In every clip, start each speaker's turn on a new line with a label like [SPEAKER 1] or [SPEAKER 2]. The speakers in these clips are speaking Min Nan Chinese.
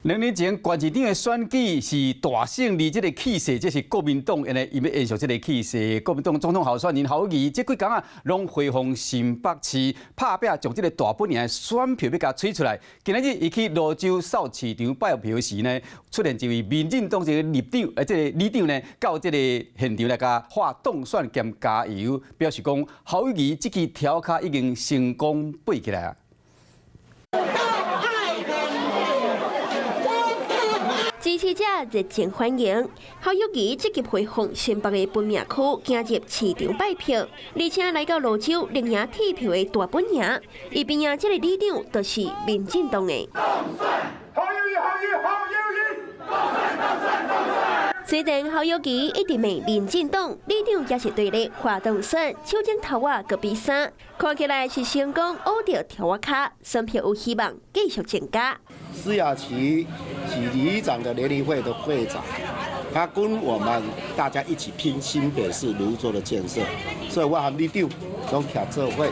[SPEAKER 1] 2年前，縣市長的選舉是大勝利，這个氣勢，這是國民黨，因為伊欲延續這个氣勢。國民黨總統候選人侯友宜，這幾工啊，攏回訪新北市，拍拚將這个大本營的選票欲共催出來。今仔日伊去蘆洲掃市場拜票時呢，出現一位民進黨這个立長，這个里長呢，到這个現場來共喊當選兼加油，表示講侯友宜這支柱跤已經成功爬起來啊。
[SPEAKER 2] 支持者熱情歡迎，侯友宜積極回訪新北的本命區，行入市場拜票，而且來到蘆洲綠營鐵票的大本營，伊邊仔這个里長就是民進黨的。
[SPEAKER 3] 侯友宜，侯友宜，侯友宜！
[SPEAKER 2] 雖然侯友宜一直罵民進黨，里長也是對咧喊當選，手指頭仔閣比三，看起來是成功挖著柱仔跤，選票有希望繼續增加。
[SPEAKER 4] 施雅琪是里長的聯誼會的會長，他跟我們大家一起拼新北市蘆洲的建設，所以我和里長攏徛做伙。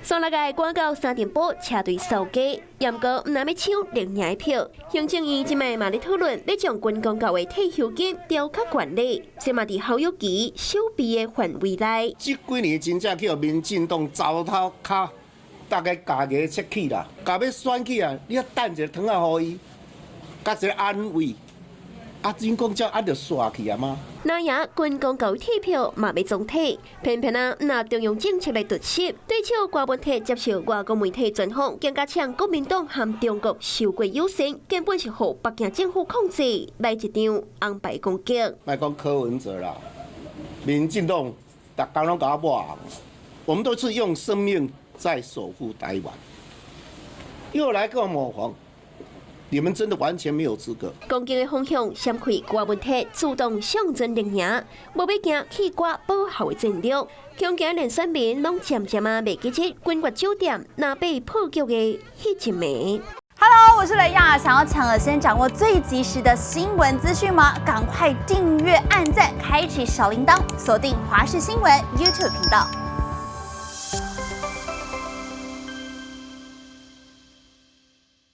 [SPEAKER 2] 上禮拜趕到三重埔車隊掃街，毋過毋但欲搶綠營的票，行政院這擺嘛咧討論，欲將軍公教的退休金調較懸咧，這嘛佇侯友宜守備的範圍內。
[SPEAKER 4] 這幾年真正去予民進黨糟蹋較，大家家己出氣啦，共欲選舉啊，你欲等一个糖仔予伊，佮一个安慰，啊，真講這啊就煞去啊嗎？
[SPEAKER 2] 那也軍公教鐵票嘛欲總退，偏偏啊拿中央政策來突襲，對手郭文鐵接受外國媒體專訪，更加嗆國民黨和中國受過友善，根本是予北京政府控制，來一場紅白攻擊。
[SPEAKER 4] 莫講柯文哲啦，民進黨逐工攏共我抹紅，我們都是用生命在守護台灣，又來個抹黃。你們真的完全沒有資格。
[SPEAKER 2] 攻擊的方向閃開郭文鐵主動上陣綠營，無欲驚去掛保後的戰略，恐驚連選民攏漸漸啊袂記得君悅酒店那被破局的彼一暝。
[SPEAKER 5] Hello，我是雷亞，想要搶先掌握最及時的新聞資訊嗎？趕快訂閱、按讚、開啟小鈴鐺，鎖定華視新聞 YouTube 頻道。